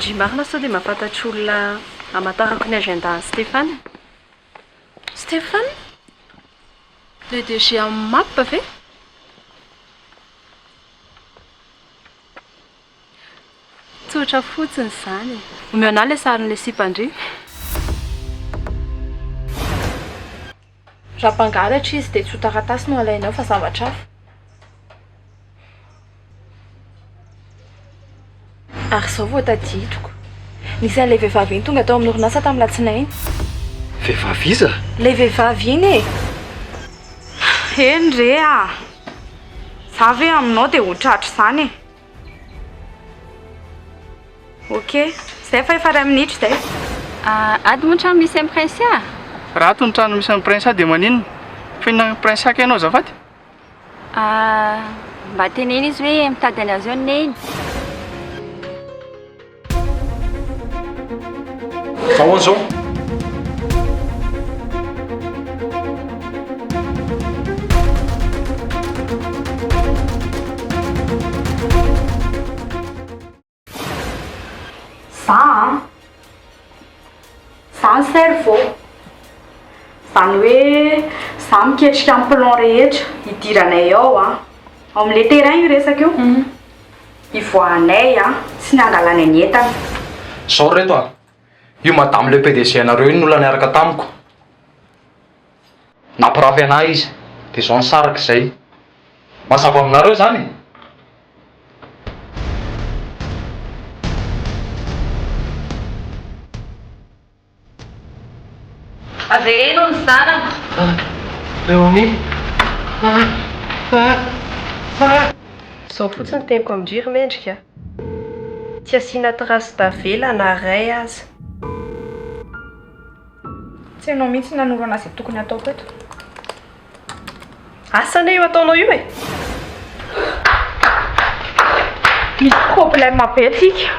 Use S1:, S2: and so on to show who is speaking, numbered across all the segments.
S1: Ndry marina sao dia mahafantatra olona hamantarako ny agenda an'i Stéphane? Stéphane? Le DG amin'ny map ve? Tsotra fotsiny izany e. Omeo anah ilay sarin'ilay sipan-dry.
S2: Raha mpangalatra izy dia tsy ho taratasy no alainy ao fa zavatra hafa. Ary izao vao tadidiko. Nisy an'ilay vehivavy iny tonga tao amin'ny orinasa tamin'ny alatsinainy.
S3: Vehivavy iza?
S2: Ilay vehivavy iny e! Eny re a! Za ve aminao dia ho tratr'izany e! Ok, zay fa efa iray minitra izay.
S1: Ady moa ny trano misy an'i Princia?
S4: Raha ato ny trano misy an'i Princia dia maninona? Fa inona Princia kay ianao azafady?
S1: Mba teneno izy hoe mitady an'azy eo Neny.
S3: Fa ahoana izao?
S2: Za an! Za ny cerveau. Izany hoe za miketrika ny plan rehetra hidiranay ao an. Ao amin'ilay terrain io resaka io. Hivoahanay an, sy ny hangalanay ny entana.
S3: Zao ry reto a! Io madame le PDG anareo io no olona niaraka tamiko. Nampirafy anah izy, dia zao nisaraka izay. Mazava aminareo izany e?
S1: Avereno ny zanako.
S3: Léonie.
S1: Zao fotsiny teniko amin-dry ry Mendrika a! Tsy asiana trace tavela na ray aza.
S2: Tsy hainao mihitsy ny hanoro an'ahy izay tokony hataoko eto.
S1: Asa anie io ataonao io e!
S2: Misy problème be tsika.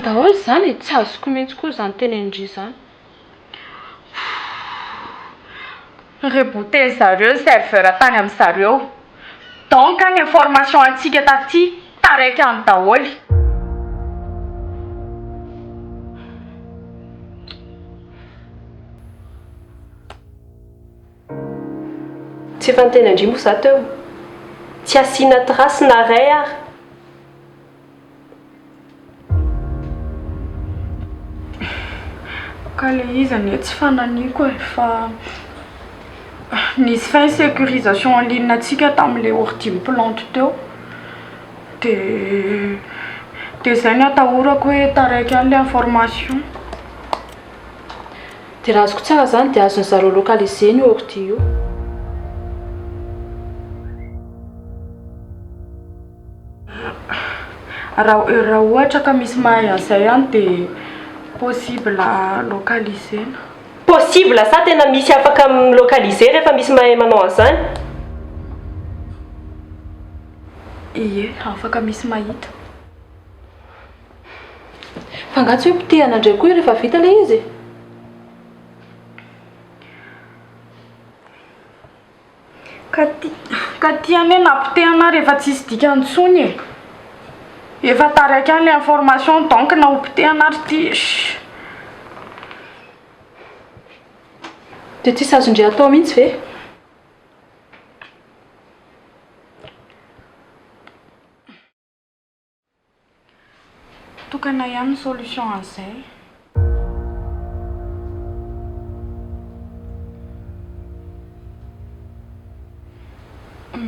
S1: Daholo izany e, tsy azoko mihitsy koa izany tenenin-dry izany.
S2: Rebooter zareo ny serveur tany amin zareo. Donc ny information antsika taty taraiky any daholo.
S1: Tsy efa niteny an-dry moa za teo? Tsy asiana trace na ray ary.
S2: Ka le izy anie tsy fananiako e, fa nisy fin sécurisation en ligne antsika tamin'le ordi mi-plante teo, de de zay no atahorako hoe taraiky any le information.
S1: Dia raha azoko tsara izany dia azon'ny zareo localiser-na io ordi io.
S2: Raha raha ohatra ka misy mahay an'izay any dia possible localiser-na.
S1: Possible sa tena misy afaka mi-localiser rehefa misy mahay manao an'izany?
S2: Ie, afaka misy mahita.
S1: Fa angaha tsy hoe potehana indray koa io rehefa vita ilay izy e?
S2: Ka ty, ka ty anie na potehana ary efa tsisy dikany intsony e! Efa taraiky any le information donc na ho potehana ary ty shh.
S1: Dia tsisy azon-dry atao mihitsy ve?
S2: Tokana ihany ny solution an'izay.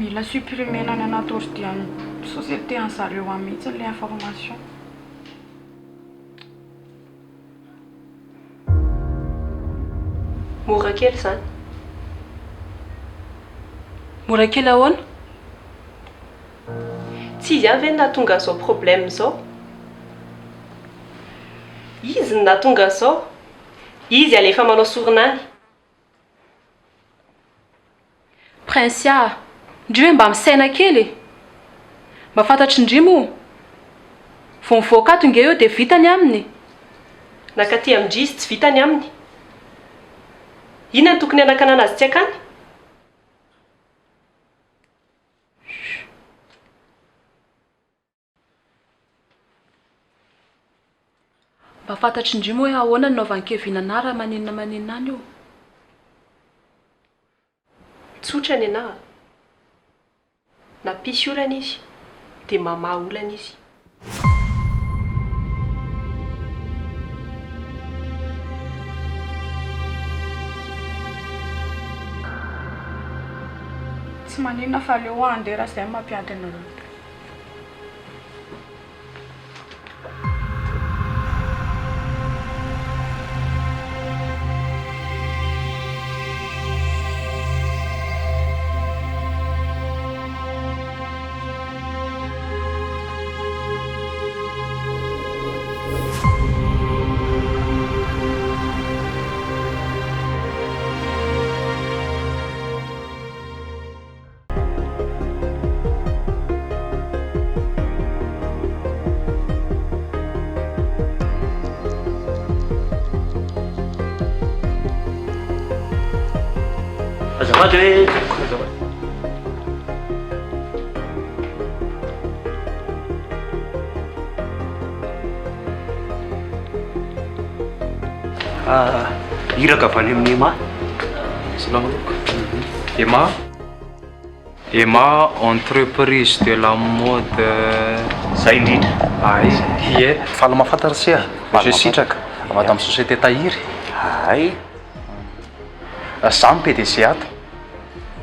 S2: Mila supprimer-na any anaty ordi an'ny société an'zareo any mihitsy ilay information.
S1: Mora kely izany. Mora kely ahoana? Tsy izy ihany ve no nahatonga an'izao problème izao? Izy no nahatonga an'izao. Izy alefa manao sorona any. Princia a! Ndry ve mba misaina kely e! Mba fantatry ndry moa? Vao mivoaka ato nge eo dia vita ny aminy e! Nankaty amin-dry izy tsy vita ny aminy. Inona no tokony hanakanana azy tsy hakany? Mba fantatry ndry moa hoe ahoana no naovan'i Kevin anah raha maninona maninona any io? Tsotra ny anah a! Nampisy olana izy dia mamaha olana izy.
S2: Tsy maninona fa aleo aho handeha raha izay no mampiady anareo.
S5: Azafady hoe tompoko, azafady. Ah, iraka avy any amin'ny EMA.
S3: Salama tompoko. EMA? Emma entreprise de la mode.
S5: Zay indrindra.
S3: Ay, ie. Faly mahafantatra se a. Monsieur Sitraka, avy ato amin'ny société Tahiry.
S5: Ay.
S3: Za no PDG ato.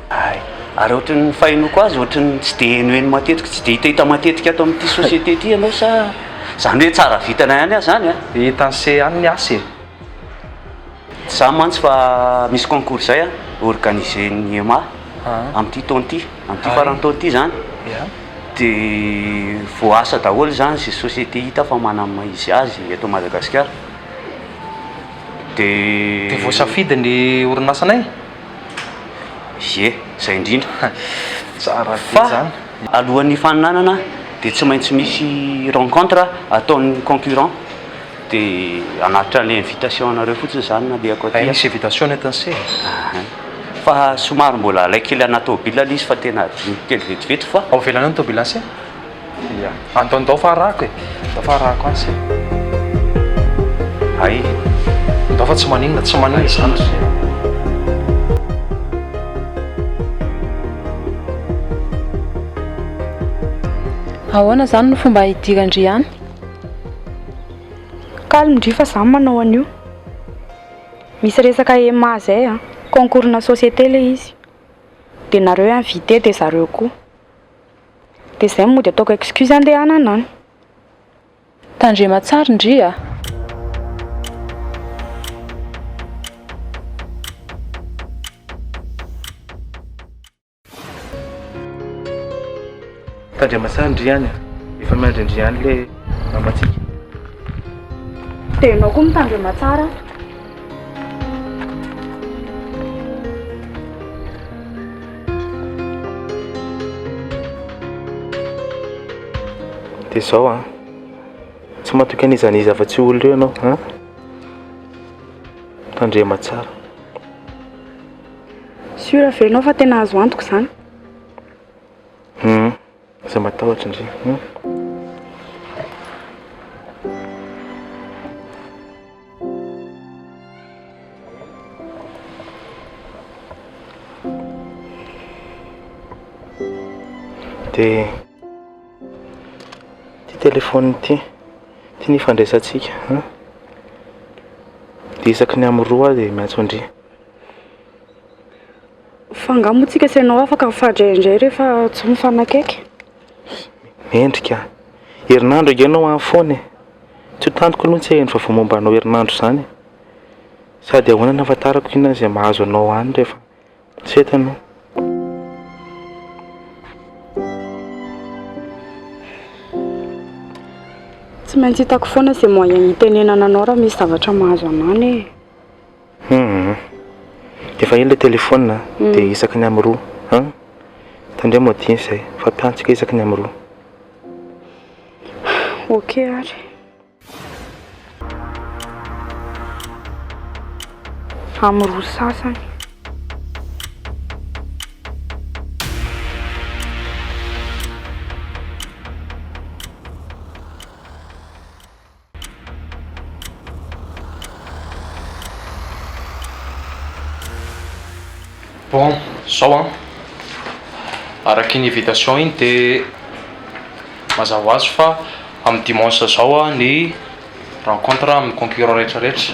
S5: Ay. Ary ohatran'ny fahenoako azy ohatran'ny tsy dia henoheno matetika, tsy dia hitahita matetika ato amin'ity société ity ianao sa zany hoe tsara vintana ihany aho zany a?
S3: Hitan'i se ihany ny asa e.
S5: Tsy za mantsy fa misy concours zay an, organiser-n'ny EMA amin'ity taona ity, amin'ity faran'ny taona ity zany, de voaasa daholo zany ze société hita fa manana ny maha izy azy eto Madagasikara, de.
S3: De voasafidy ny orinasanay?
S5: Ie, zay indrindra.
S3: Tsara be zany.
S5: Fa alohan'ny hifaninanana de tsy maintsy misy rencontre ataon'ny concurrent. Dia hanatitra an'ilay invitation anareo fotsiny izany nalehako aty.
S3: Hay misy invitation nentin'i se e.
S5: Ahan. Fa somary mbola alaiko kely anaty tômôbila ilay izy fa tena adinoko kely vetivety fa.
S3: Ao ivelany ao ny tômôbilan'i se? Ia. Andao ndao fa arahako e. Ndao fa arahako any se.
S5: Hay.
S3: Ndao fa tsy maninona, tsy maninona izany.
S1: Ahoana izany no fomba hidiran-dry any?
S2: Calme ndry fa za manao an'io. Misy resaka EMA zay an, concours na société le izy. De nareo invité de zareo koa. De zay mody ataoko excuse andehanana any.
S1: Tandrema tsara ndry a!
S4: Tandrema tsara ndry any a! Efa miandry an-dry any le mamantsika.
S2: Dia ianao koa mitandrema tsara a!
S4: Dia izao an, tsy matoky an'iza n'iza afa-tsy olona io ianao an! Tandrema tsara.
S2: Sûr ve ianao fa tena azo antoka izany?
S4: Hum, aza matahotra ndry. Hum. Dia ity téléphone ity, ity ny ifandraisantsika. Hein? Dia isaky ny amin'ny roa aho dia miantso an-dry.
S2: Fa angaha moa tsika sy ianao afaka mifandray indray rehefa tsy mifanakaiky?
S6: Mendrika a! Herinandro ange ianao any foana e! Tsy ho tantiko aloha ny tsy haheno vaovao momba anao herinandro izany e! Sady ahoana no ahafantarako inona izay mahazo anao any rehefa tsy eto ianao?
S2: Tsy maintsy hitako foana izay moyen hitenenana anao raha misy zavatra mahazo anà anie e!
S6: Hum. Efa iny ilay téléphone a, dia isaky ny amin'ny roa an! Tandremo adino izay, fampiantsika isaky ny amin'ny roa.
S2: Ok ary. Amin'ny roa sasany.
S3: Bon, zao an, araka iny invitation iny dia mazava ho azy fa amin'ny dimanche zao an ny rencontre amin'ny concurrent rehetra rehetra.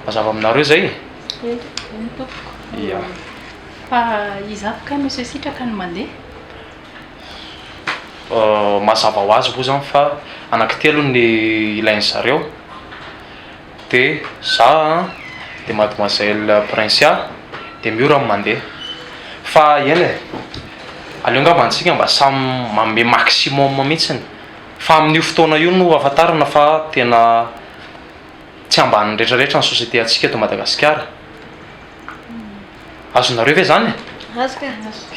S3: Mazava aminareo izay?
S1: Eny tompoko.
S3: Ia.
S1: Fa iza avy kay Monsieur Sitraka no mandeha?
S3: Mazava ho azy moa zany fa anankitelo ny ilain-dry zareo de za an, de mademoiselle Princia, de Miora no mandeha. Fa eny e, aleo angamba antsika mba samy manome maximum mihitsiny fa amin'io fotoana io no ahafantarana fa tena tsy ambanin'ny rehetra rehetra ny société antsika eto Madagasikara. Azonareo ve zany e?
S7: Azo ka.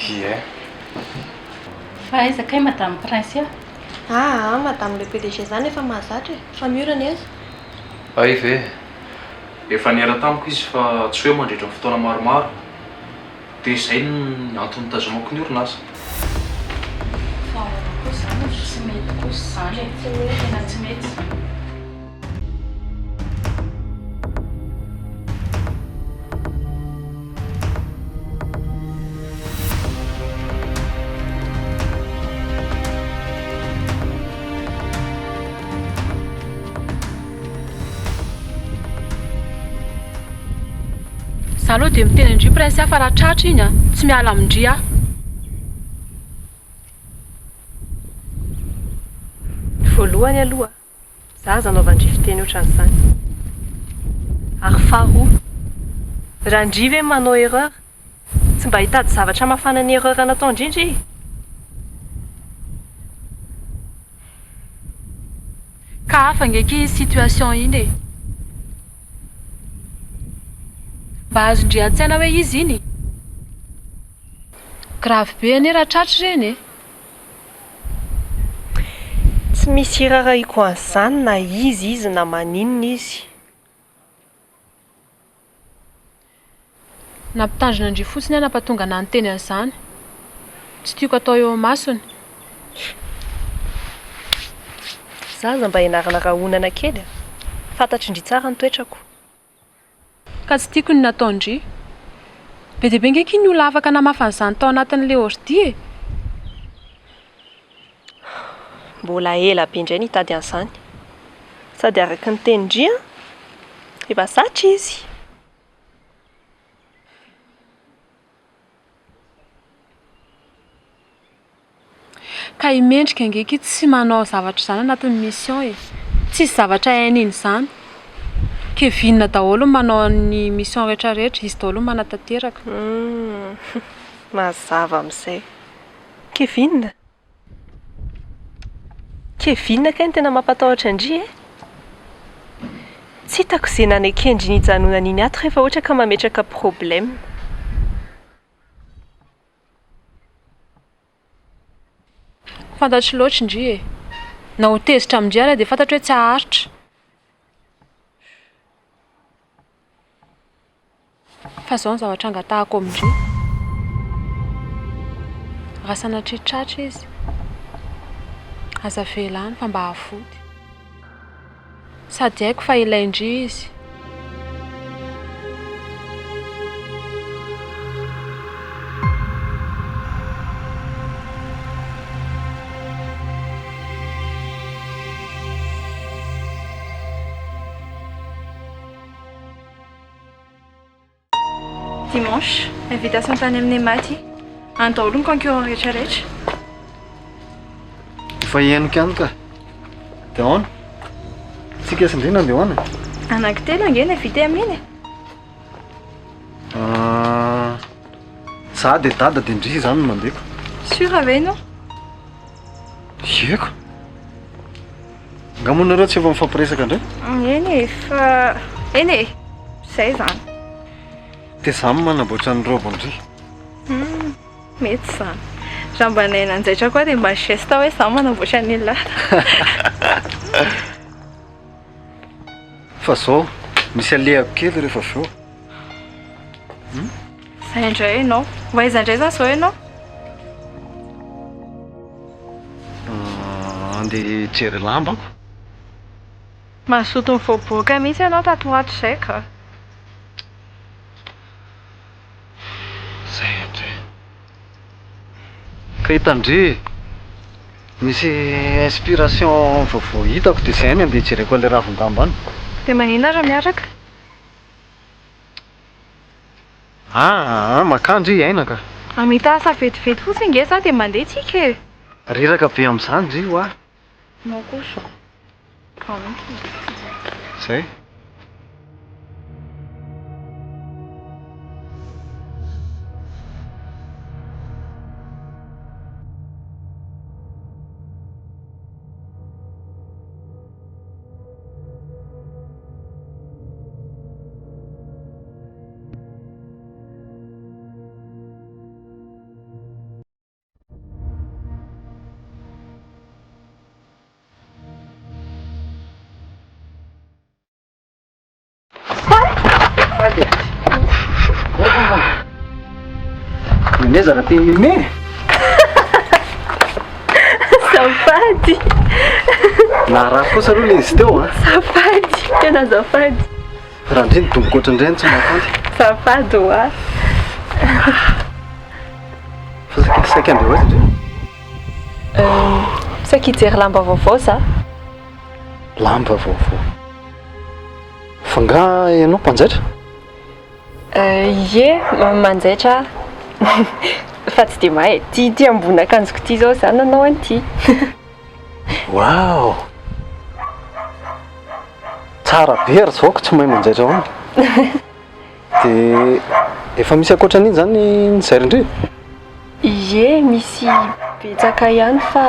S3: Ie.
S1: Fa aiza kay madame Princia?
S7: Aa madame le PDG zany efa mahazatra e! Fa miorana aiza?
S3: Hay ve? Efa niera tamiko izy fa tsy hoe mandritra ny fotoana maromaro dia izay no antony nitazomako ny orinasa.
S1: Fa ahoana koa izany e? Tsy mety kosa izany e! Tena tsy mety izany. Za aloha dia miteny an-dry Princia fa raha tratra iny an, tsy miala amin-dry aho.
S8: Voalohany aloha, za aza anaovan-dry fiteny ohatran'izany. Ary faharoa, raha ndry ve manao erreur, tsy mba hitady zavatra hamafana ny erreur nataon-dry ndry?
S1: Ka hafa ange akia iny situation iny e! Mba azon-dry an-tsaina hoe iza iny? Grave be anie raha tratra ireny e!
S8: Tsy misy irarahiko an'izany na iza izy na maninona izy.
S1: Nampitandrina an-dry fotsiny aho nampatonga anah niteny an'izany. Tsy tiako atao eo imasony.
S8: Za aza mba ianarana rahonana kely a! Fantatry ndry tsara ny toetrako.
S1: Ka tsy tiako ny nataon-dry. Be dia be nge akia ny olona afaka namafa an'izany tao anatin'ilay ordi e!
S8: Mbola ela be indray ny hitady an'izany. Sady araka ny tenin-dry an, efa zatra izy.
S1: Ka i Mendrika ange akia tsy manao zavatra izany anatin'ny mission e! Tsisy zavatra hainy iny izany. Kevin daholo no manao ny mission rehetra rehetra, izy daholo no manatanteraka.
S8: Humm, mazava amin'izay. Kevin? Kevin kay no tena mampatahotra an-dry e! Tsy hitako izay naneken-dry nijanonany iny ato rehefa ohatra ka mametraka problème.
S1: Fantatro loatra ndry e! Na ho tezitra amin-dry ary aho dia fantatro hoe tsy haharitra. Fa izao ny zavatra angatahako amin-dry. Raha sanatria tratra izy, aza avela any fa mba avoty. Sady haiko fa ilain-dry izy.
S8: Dimanche.
S9: Invitation tany amin'ny Ema ity. Any daholo ny concurrent rehetra rehetra.
S10: Efa henoko ihany ka. Dia ahoana? Tsika sy ndry nandeha hoana?
S9: Anankitelo ange ny invité amin'iny e.
S10: Ah, za dia dada dia ndry izany no mandeha ko.
S9: Sûr ve ianao?
S10: Ie ko. Nga moa nareo tsy efa mifampiresaka indray?
S9: Eny e, fa eny e, zay izany.
S10: Dia za no manamboatra ny robe ndry.
S9: Hum, mety izany. Raha mba nahay nanjaitra koa dia mba geste hoe za manamboatra an'ila.
S10: Fa zao, misy alehako kely rehefa avy eo.
S9: Hum? Zay indray ianao. Ho aiza indray izany izao ianao?
S10: Andeha hijery lamba aho.
S9: Mazoto mivoaboaka mihitsy ianao tato ho ato izay ka.
S10: Zay indray. Ka hitan-dry e! Misy inspiration vaovao hitako dia izay no andeha hijereko an'ilay ravin-damba any.
S9: Dia maninona raha miaraka?
S10: Aa makà ndry aina ka.
S9: Hamita asa vetivety fotsiny nge za dia mandeha tsika e.
S10: Reraka be amin'izany ndry hoa.
S9: Nao kosa.
S10: Zay. Mimeza raha te hime.
S8: Azafady.
S10: Naharary kosa aloha ilay izy teo a.
S8: Azafady, tena azafady.
S10: Raha ndry nidomboka ohatran'ireny ny tsy mahafanty.
S8: Azafady hoa.
S10: Fa saika saika andeha ho aiza ndry?
S8: Saika hijery lamba vaovao za.
S10: Lamba vaovao. Fa nga ianao mpanjaitra?
S8: Ie, manjaitra aho. Fa tsy dia mahay. Ity ity ambonin'akanjoko ity izao za nanao an'ity.
S10: Waouh! Tsara be ary zao ko tsy mahay manjaitra ahoana. Dia efa misy ankoatran'iny zany ny zairin-dry?
S8: Ie, misy betsaka ihany fa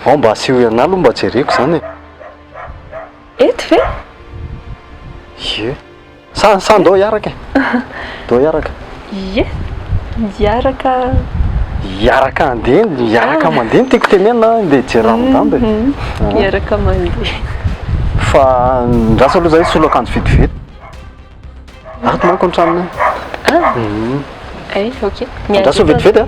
S10: Ao mba asehoy anah aloha mba jereko zany e.
S8: Eto ve?
S10: Ie. Sa sa ndao hiaraka e. Ndao hiaraka.
S8: Ie, hiaraka.
S10: Hiaraka handeha, hiaraka mandeha no tiako tenenina, handeha hijery ranon-damba e.
S8: Hiaraka mandeha.
S10: Fa andraso aloha za hisolo akanjo vetivety. Ato manko ny tranonay.
S8: Ah. Ay, ok.
S10: Andraso vetivety a.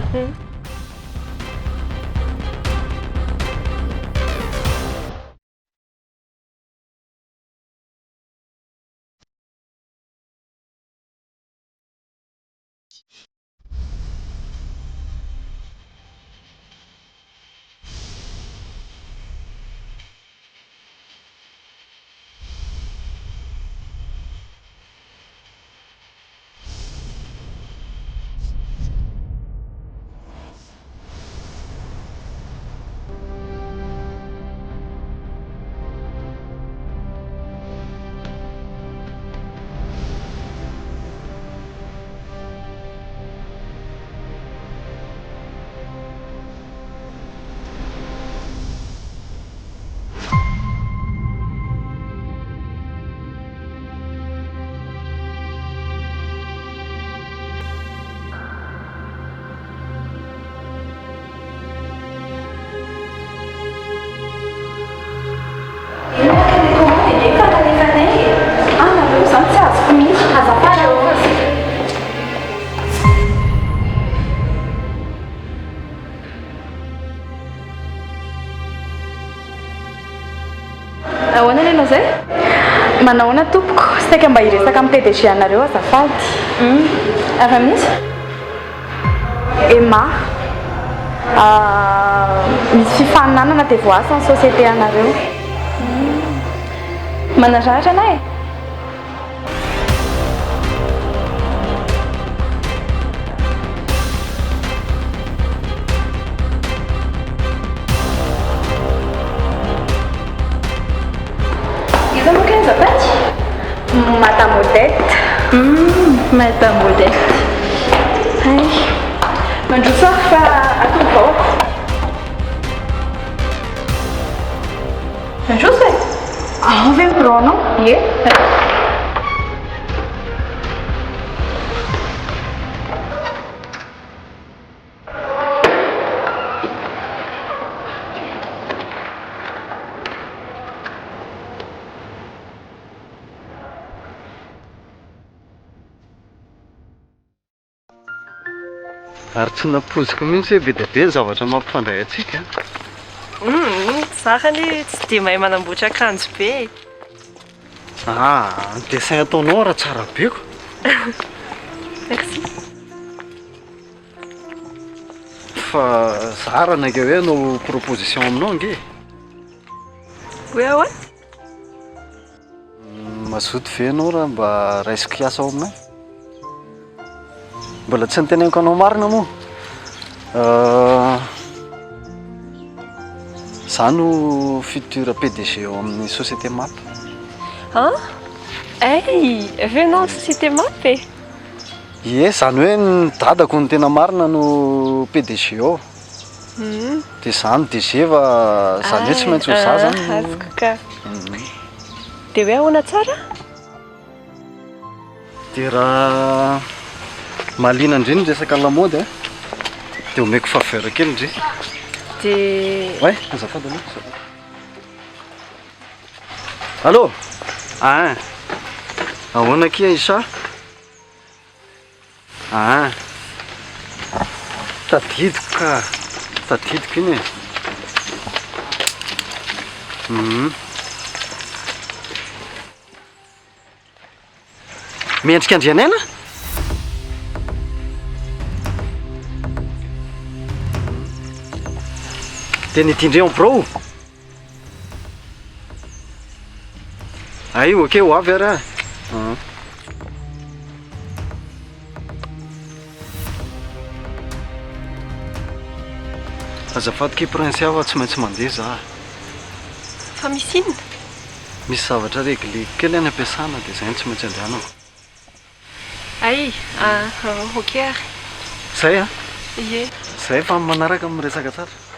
S9: Ahoana ny anao izay?
S2: Manahoana tompoko, saika mba hiresaka amin'ny PDG anareo azafady.
S9: Avy amin'iza?
S2: Emma. Misy fifaninanana dia voaasa ny société anareo.
S9: Manarahatra anah e! Madame Odette. Hum, Madame Odette. Hay. Mandroso ary fa ato ny vahoaka. Mandroso e! Ao ve ny biraonao? Ie.
S10: Ary tsy nampoiziko mihitsy hoe be dia be ny zavatra mampifandray antsika.
S8: Hum, za anie tsy dia mahay manamboatra akanjo be e.
S10: Ah, ny dessin ataonao ara tsara be ko.
S8: Merci.
S10: Fa za raha naika hoe hanao proposition aminao ange e.
S8: Hoe ahoana?
S10: Mazoto ve ianao raha mba raisiko hiasa ao aminay? Mbola tsy noteneniko anao marina moa. Za no futur PDG ao amin'ny société map.
S8: An? Hay! Avy eo ianao amin'ny société map e?
S10: Ie, izany hoe ny dadako no tena marina no PDG ao. Dia za no DG fa izany hoe tsy maintsy ho za izany no.
S8: Azoko ka. Dia hoe ahoana tsara?
S10: Dia raha mahaliana ndry ny resaka lamaody a, dia omeko faveur kely ndry.
S8: Dia.
S10: Ouais, azafady aloha, azafady. Allô? Ein. Ahoana akia Aïcha? Ein. Tadidiko ka. Tadidiko iny e. Hum. Mendrika Andrianaina? Dia ny indrindra eo birao? Ay, ok, ho avy ary ah. Azafady ki Prince aho fa tsy maintsy mandeha za.
S8: Fa misy inona?
S10: Misy zavatra regleko kely any am-piasana dia izay no tsy maintsy andehanako.
S8: Hay, ah, ok ary.
S10: Zay an?
S8: Ie.
S10: Zay fa amin'ny manaraka miresaka tsara.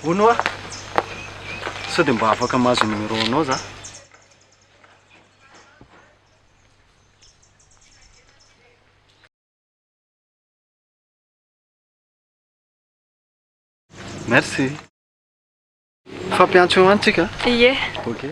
S10: Hono hoa, sao dia mba afaka mahazo numéro anao za? Merci. Mifampiantso eo ihany tsika a?
S8: Ie.
S10: Ok.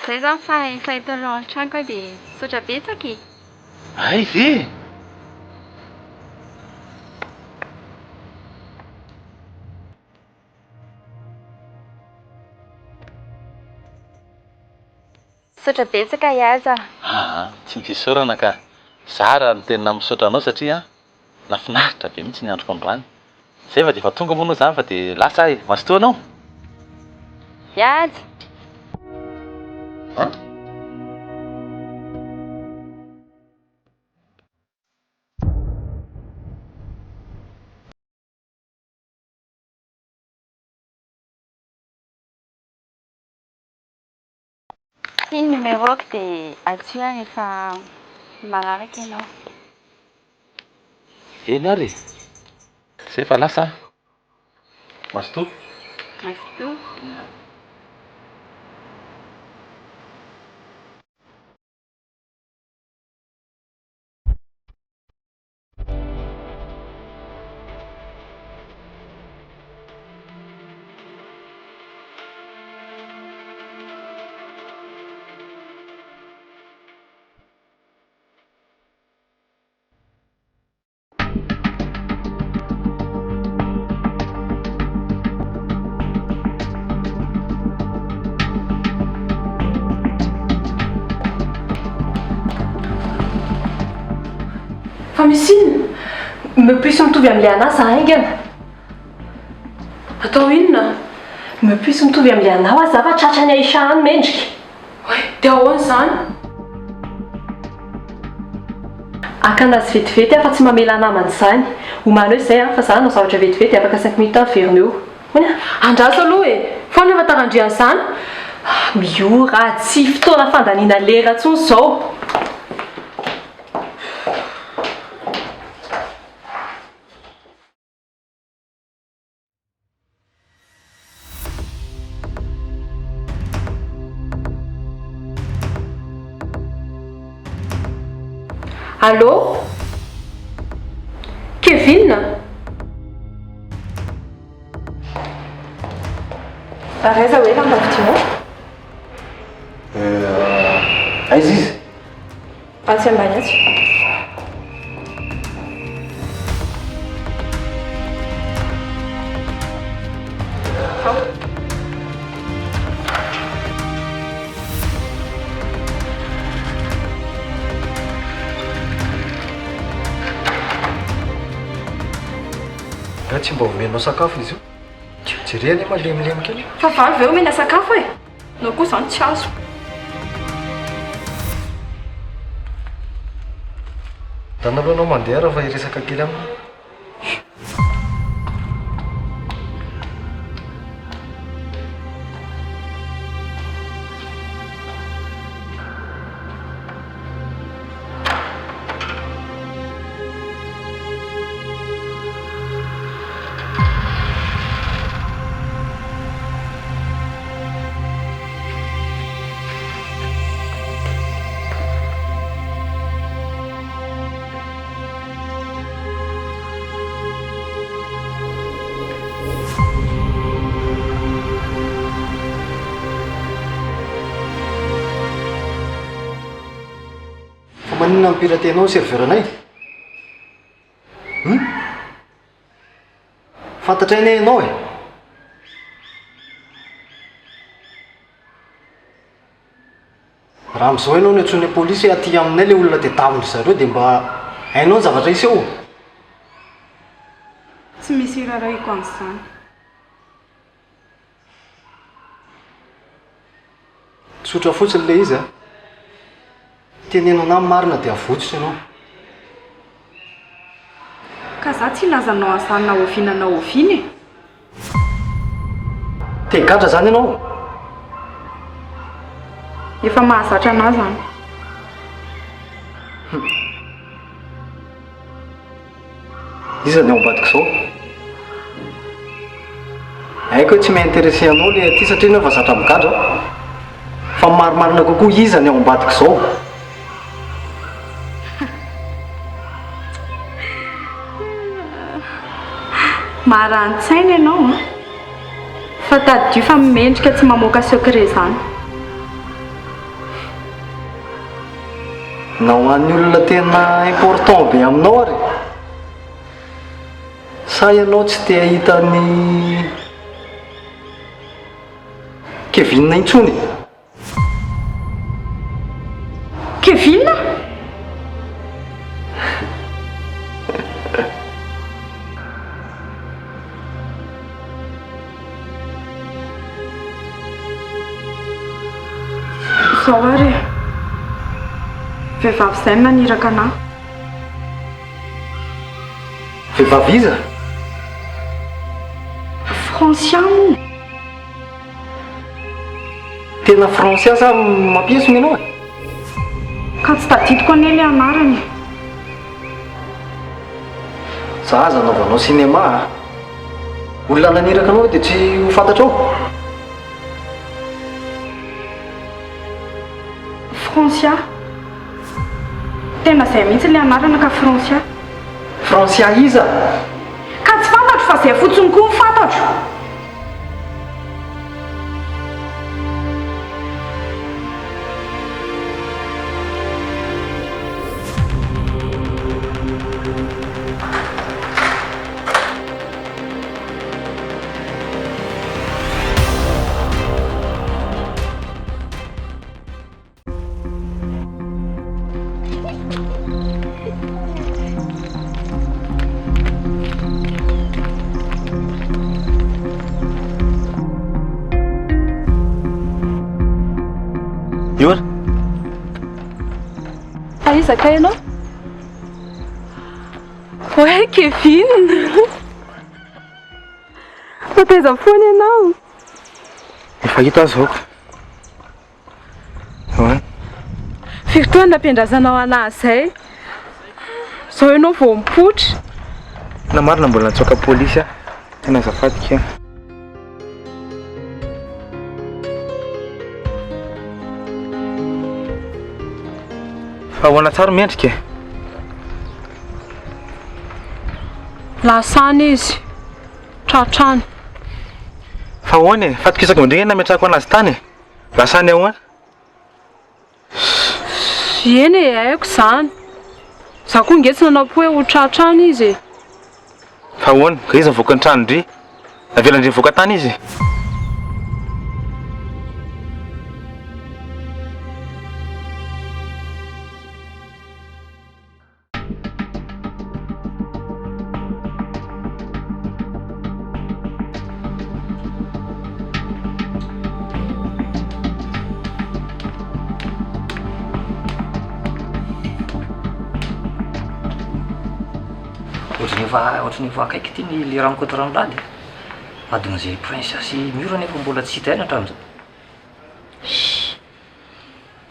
S9: Zay zany fa efa eto alohan'ny tranoko aho dia misaotra betsaka e!
S6: Hay ve?
S9: Misaotra betsaka Ihaja a!
S6: Aa, tsy ny fisaorana ka! Za raha no tena misaotra anao satria nafinaritra be mihitsy ny androko androany. Zay fa dia efa tonga moa anao zany fa dia lasa aho e! Mazotoa anao!
S9: Ihaja!
S6: An?
S9: Ity ny numéro-ko dia antsoy aho rehefa malalaka ianao.
S6: Eny ary e! Zay fa lasa aho. Mazotoa.
S9: Mazotoa.
S1: Fa misy inona?
S8: Omeo puce mitovy amin'ilay anà za haingana.
S1: Atao inona?
S8: Omeo puce mitovy amin'ilay anà hoa za fa tratran'i Aïcha any Mendrika.
S1: Oay, dia ahoana izany?
S8: Haka anazy vetivety aho fa tsy mamela namana izany. Omano eo izay an, fa za hanao zavatra vetivety dia afaka cinq minutes aho miverina eo. Hono an!
S1: Andraso aloha e! Foana efa tarandria an'izany.
S8: Miora, tsy fotoana fandaniana lera intsony izao.
S1: Allô? Kevin?
S9: Ary aiza hoe lamba vidinao?
S10: Euh, aiza izy?
S9: Atsy ambany atsy. Ao.
S10: Nga tsy mba omenao sakafo izy io? Jereo anie malemilemy kely.
S9: Fahavalo ve omena sakafo e? Nao koa izany tsy azo.
S10: Ndana aloha anao mandeha raha fa hiresaka kely aminy. Fa maninona no piratenao ny serveur anay? Hum? Fantatray anie ianao e! Raha amin'izao ianao no antsoin'ny polisy hoe aty aminay ilay olona tadiavin-dry zareo dia mba hainao ny zavatra hiseho?
S2: Tsy misy irarahiko an'izany.
S10: Tsotra fotsiny ilay izy a! Teneno anah ny marina dia avotsotra ianao.
S2: Ka za tsy hilaza anao an'izany na oviana na oviana e!
S10: Te higadra zany ianao?
S2: Efa mahazatra anah zany.
S10: Iza ny ao ambadik'izao? Haiko hoe tsy mi-intéresser anao ilay aty satria ianao efa zatra migadra. Fa ny marimarina kokoa iza ny ao ambadik'izao?
S2: Marani-tsaina ianao an! Fa tadidio fa mendrika tsy mamoaka secret izany.
S10: Na ho an'ny olona tena important be aminao ary e! Sa ianao tsy te hahita an'i Kevin intsony?
S2: Kevin? Izao ary e. Vehivavy izay no naniraka anà.
S10: Vehivavy iza?
S2: Francia moa.
S10: Tena Francia sa mampiesona ianao e?
S2: Ka tsy tadidiko anie ilay anarany e.
S10: Za aza anaovanao cinéma a! Olona naniraka anao ve dia tsy ho fantatrao?
S2: Francia. Tena izay mihitsy ilay anarana ka Francia.
S10: Francia iza?
S2: Ka tsy fantatro fa izay fotsiny koa no fantatro.
S1: Iza kay ianao? Ouais, Kevin! Fa taiza foana ianao?
S6: Efa hita aho izao ka. Ouais.
S1: Firy taona nampiandrazanao anah izay? Izao ianao vao mipoitra.
S6: Tena marina mbola nitsoaka polisy aho. Tena azafady kia. Fa ahoana tsara mendrika e?
S1: Lasa any izy. Tratra any.
S6: Fa ahoana e? Fatokisako indray nametrahako anazy tany e. Lasa any ahoana?
S1: Eny e, haiko izany. Za koa nge tsy nanao hoe ho tratra any izy e.
S6: Fa ahoana? Ka iza nivoaka ny tranon-dry? Navelan-dry nivoaka tany izy?
S11: Ohatran'ny efa ohatran'ny efa akaiky ity ny le rencontre amin'lady e. Mademoiselle Princesse sy Miora nefa mbola tsy hita ihany hatramin'izao.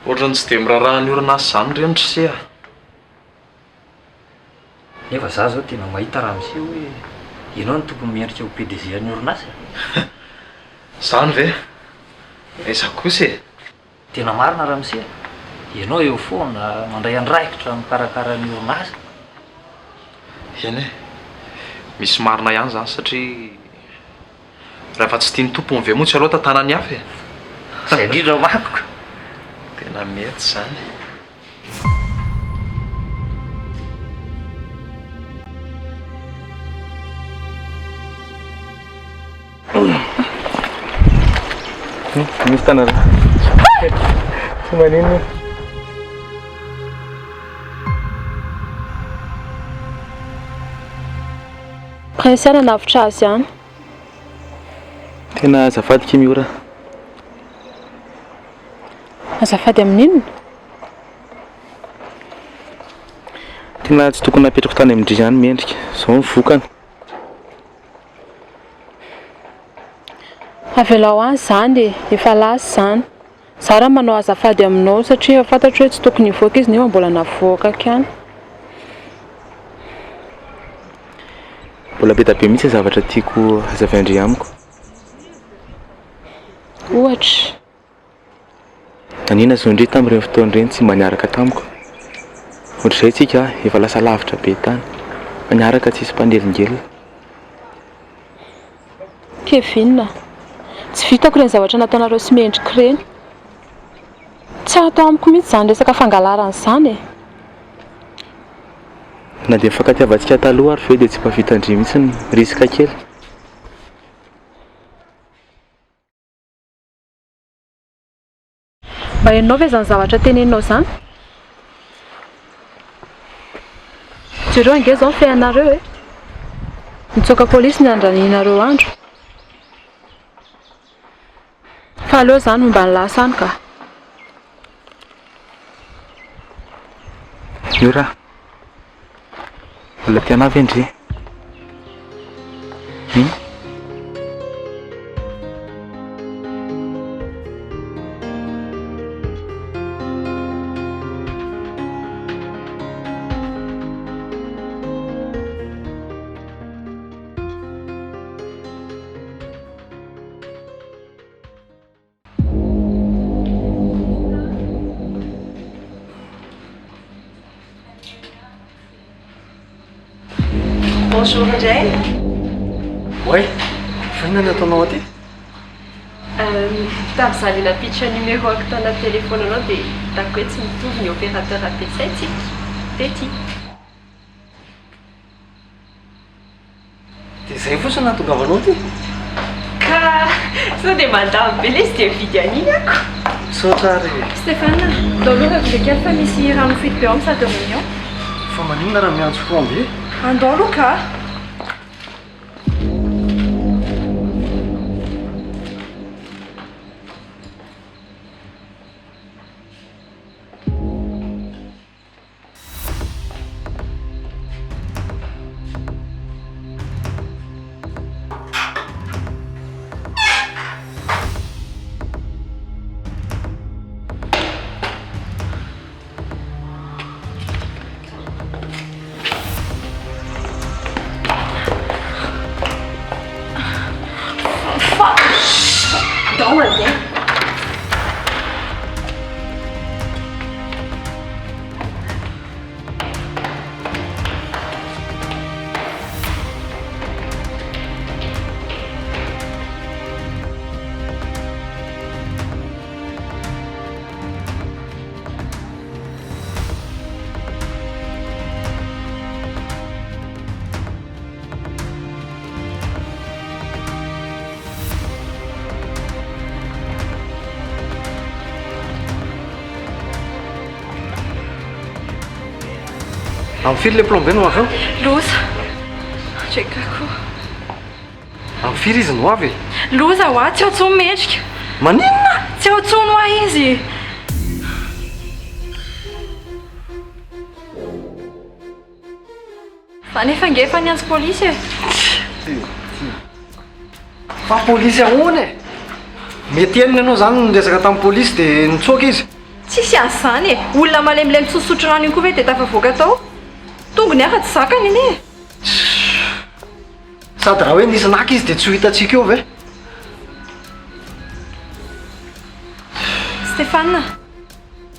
S3: Ohatran'ny tsy dia miraharaha ny orinasa izany re ny ry se a.
S11: Nefa za zao tena mahita raha miseho hoe ianao no tokony miendrika ho PDG an'ny orinasa e.
S3: Zany ve? Aiza kosa e?
S11: Tena marina ramose a! Ianao eo foana, mandray andraikitra mikarakara ny orinasa.
S3: Eny e! Misy marina ihany izany satria raha efa tsy tian'ny tompony ve moa tsy aleo tantanan'ny hafa e!
S11: Izay indrindra manko ka!
S3: Tena mety izany.
S6: Misy tanana. Tsy maninona.
S1: Princia nanavotra azy ihany.
S6: Tena azafady Kimiora.
S1: Azafady amin'inona?
S6: Tena tsy tokony napetrako tany amin-dry izany Mendrika. Izao ny vokany.
S1: Avelao any izany e, efa lasa izany. Za raha manao azafady aminao satria efa fantatro hoe tsy tokony hivoaka izy nefa mbola navoakako ihany.
S6: Mbola be dia be mihitsy ny zavatra tiako hazavain-dry amiko.
S1: Ohatra.
S6: Nanina zao ndry tamin'ireny fotoana ireny tsy mba niaraka tamiko. Ohatr'izay tsika efa lasa lavitra be tany. Fa niaraka tsisy mpanelingelina.
S1: Kevin a! Tsy vitako ireny zavatra nataonareo sy Mendrika ireny. Tsy ato amiko mihitsy izany resaka fangalarana izany e!
S6: Na dia nifankatiavantsika taloha ary ve dia tsy mba vitan-dry mihitsy ny risque kely.
S1: Mba henonao ve izany zavatra teneninao izany? Jereo ange izao ny fiainanareo e! Nitsoaka polisy ny andranianareo andro. Fa aleo izany momba ny lasa any ka.
S6: Miora. Mbola tia anah ve ndry? Hum?
S8: Bonjour indray.
S10: Oay, fa inona ny ataonao aty?
S8: Tamin'izaho ilay nampiditra numéro-ako tao anaty telefaonanao dia hitako hoe tsy mitovy ny opérateur ampiasaintsika tety.
S10: Dia izay fotsiny no nahatongavanao aty?
S8: Ka sao dia mandany be lesy dia mividy an'iny ako.
S10: Misaotra ary e.
S9: Stéphane, ndao aloha revy kely fa misy rano mifidy be ao amin'ny salle de réunion.
S10: Fa maninona raha miantso plombier?
S9: Andao aloha ka.
S10: Amin'ny firy ilay plombier no avy eo?
S9: Loza. Ndrekako.
S10: Amin'ny firy izy no avy e?
S9: Loza hoa, tsy ao intsony Mendrika.
S10: Maninona?
S9: Tsy ao intsony hoa izy. Fa nefa ange efa niantso polisy e.
S10: Fa polisy ahoana e? Mety henony ianao izany niresaka tamin'ny polisy dia nitsoaka izy.
S9: Tsisy an'izany e! Olona malemilemy tsy nisotro rano iny koa ve dia tafavoaka tao? Tongony afa tsy zakany anie e!
S10: Sady raha hoe nisy naka izy dia tsy ho hitantsika eo ve?
S9: Stéphane,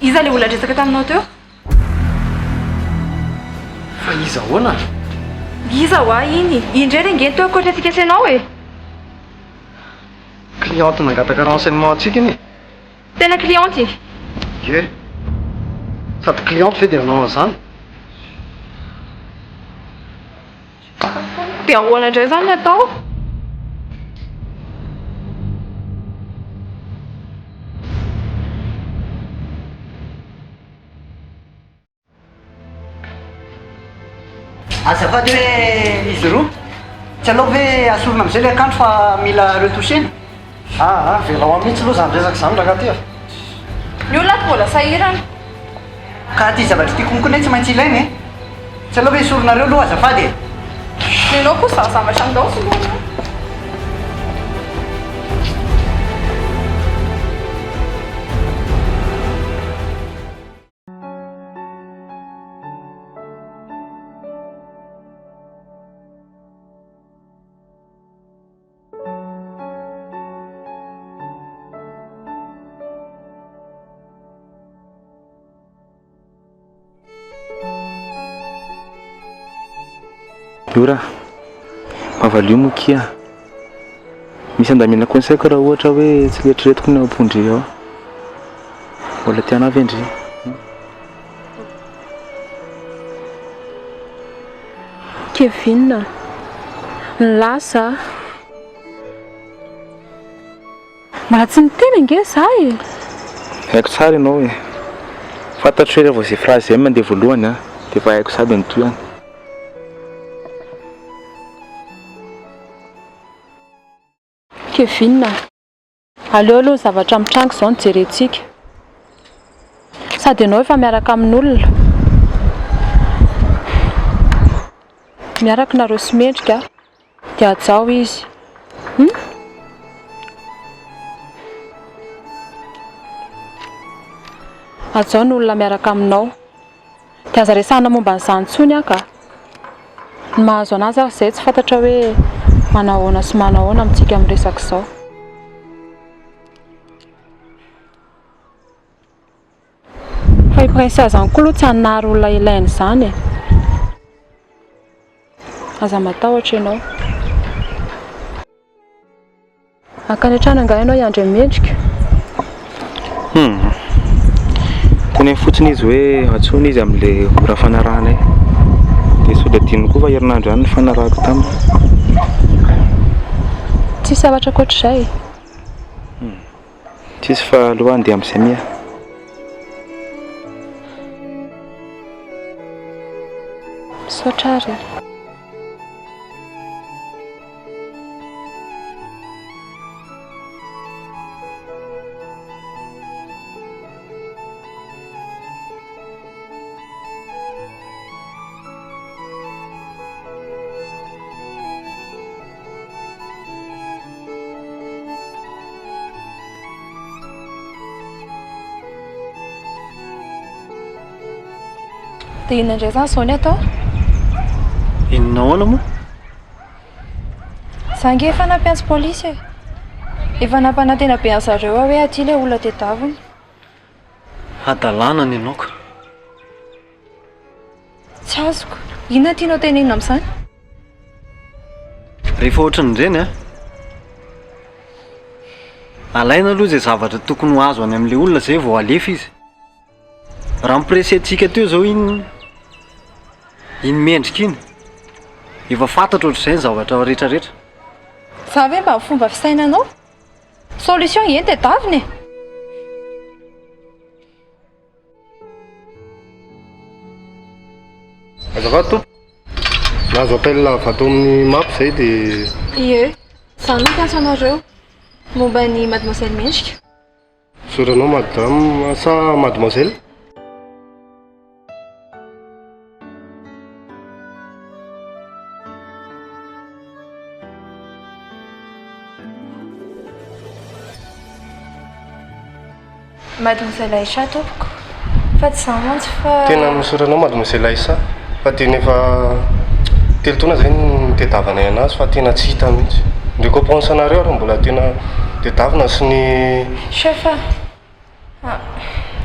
S9: iza ilay olona niresaka taminao teo?
S10: Fa iza ahoana?
S9: Iza hoa iny? Iny indray re nge ny teo ankoatra antsika sy ianao e!
S10: Cliente nangataka renseignement antsika iny e!
S9: Tena cliente?
S10: Ie. Sady cliente ve dia hanao an'izany?
S9: Dia ahoana indray izany ny atao?
S12: Azafady hoe izy roa, tsy aleo ve asorina amin'izay ilay akanjo fa mila retoucher-na?
S10: Aa, avelao ahy mihitsy aloha izany resaka izany rangahy ty a!
S9: Ny olona ato mbola sahirana.
S12: Ka ity zavatra ity konko anie tsy maintsy ilaina e! Tsy aleo ve esorinareo aloha azafady e!
S9: Nenao koa za zavatra andaosy aloha an!
S6: Io raha mba valio moa kia. Misy andaminako ny saiko raha ohatra hoe tsy leritreretiko ny ao am-pon-dry ao. Mbola tianao ve ndry?
S1: Kevin a! Ny lasa a! Mbola tsy niteny ange za e!
S6: Haiko tsara ianao e! Fantatro hoe raha vao izay phrase izay no mandeha voalohany an, dia efa haiko sady ny tohiny.
S1: Kevin a! Aleo aloha ny zavatra mitranga izao no jerentsika. Sady ianao efa miaraka amin'olona. Miaraka nareo sy Mendrika dia hajao izy. Hum? Hajao ny olona miaraka aminao. Dia aza resahana momba an'izany intsony aho ka. Ny mahazo an'azy ary izay tsy fantatra hoe manao ahoana sy manao ahoana amintsika miresaka izao. Fa i Princia izany koa aloha tsy hanary olona ilaina izany e. Aza matahotra ianao. Hankany an-trano angaha ianao hiandry an'i Mendrika?
S6: Hum. Teneno fotsiny izy hoe antsoina izy amin'ilay ora fanarahanay. Dia sao dia adinony koa fa herinandro ihany ny fanarahako taminy.
S1: Tsisy zavatra ankoatr'izay e.
S6: Hum. Tsisy fa aleo handeha amin'izay Mia.
S1: Misaotra ary e. Dia inona indray izany izao ny atao?
S10: Inona ahoana moa?
S9: Za ange efa nampiantso polisy e. Efa nampanantena be an'zareo aho hoe aty ilay olona tedavina.
S10: Hadalana ny anao ka.
S9: Tsy azoko. Inona no tianao tenenina amin'izany?
S10: Rehefa ohatran'ireny an, alaina aloha izay zavatra tokony ho azo any amin'ilay olona izay vao alefa izy. Raha mi-presser-ntsika teo izao iny iny mendrika iny, efa fantatra ohatr'izay ny zavatra rehetrarehetra.
S9: Za ve mba fomba fisainanao? Solution eny tedavina e!
S13: Azafady tompoko. Nahazo appel avy ato amin'ny map izay dia.
S9: Ie, izaho no nampiantso anareo. Momba an'i Mademoiselle Mendrika.
S13: Misaotra anao madame sa mademoiselle?
S9: Mademoiselle Aïcha tompoko, fa tsy izaho mantsy fa.
S13: Tena misaotra anao mademoiselle Aïcha fa tena efa telo taona izay no nitadiavanay anazy fa tena tsy hita mihitsy. Ny récompense anareo ary mbola tena tadiavina sy ny.
S9: Chef a!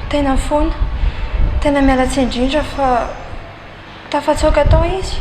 S9: Tena foana. Tena miala tsiny indrindra fa tafatsoaka tao izy.